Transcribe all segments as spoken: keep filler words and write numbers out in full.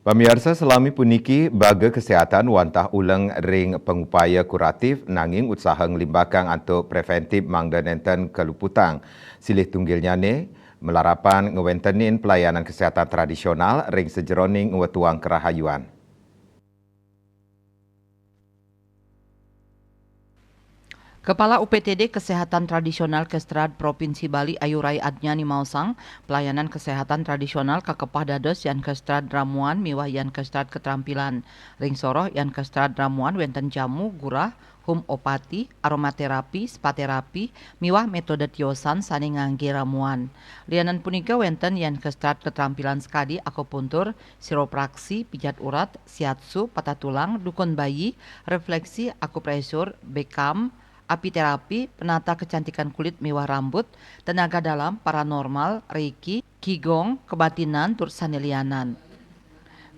Pamiarsa, salami puniki baga kesehatan wantah uleng ring pangupaya kuratif nanging utsaha nglimbakang antuk preventif mangda nenten kaluputang. Silih tunggilnyane malarapan ngwentenin pelayanan kesehatan tradisional ring sajeroning ngwetuang karahayuan. Kepala U P T D Kesehatan Tradisional Kestrad Provinsi Bali Ayu Rai Adnyani maosang, pelayanan kesehatan tradisional kakepah dados yan Kestrad ramuan miwah yan Kestrad ketrampilan. Ring soroh yan Kestrad ramuan wenten jamu, gurah, homeopati, aromaterapi, spa terapi, miwah metode tiosan sane ngangge ramuan. Lianan punika wenten yan Kestrad ketrampilan sakadi akupuntur, siropraksi, pijat urat, siatsu, patah tulang, dukun bayi, refleksi, akupresur, bekam, apiterapi, penata kecantikan kulit miwah rambut, tenaga dalam, paranormal, reiki, qigong, kebatinan, tur sane lianan.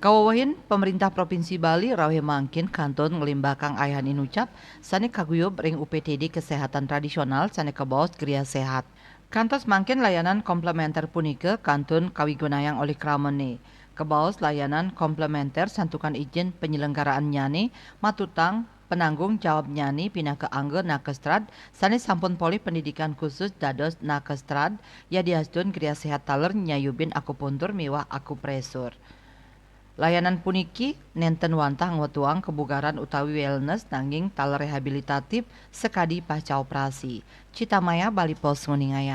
Kawewehin, Pemerintah Provinsi Bali raweh mangkin kantun nglimbakang ayahan inucap sane kaguyub ring U P T D kesehatan tradisional sane kabaos Griya Sehat. Kantos mangkin layanan komplementer punika kantun kawigunayang olih kramane. Kabaos layanan komplementer santukan ijin penyelenggaraannyane matutang penanggung jawabnyane pinaka angga Nakestrad sane sampun polih pendidikan khusus dados Nakestrad, yadiastun Griya Sehat taler nyayubin akupuntur miwah akupresur. Layanan puniki nenten wantah ngwetuang kebugaran utawi wellness nanging taler rehabilitatif sakadi pasca operasi. Citamaya Bali Post nguningayang.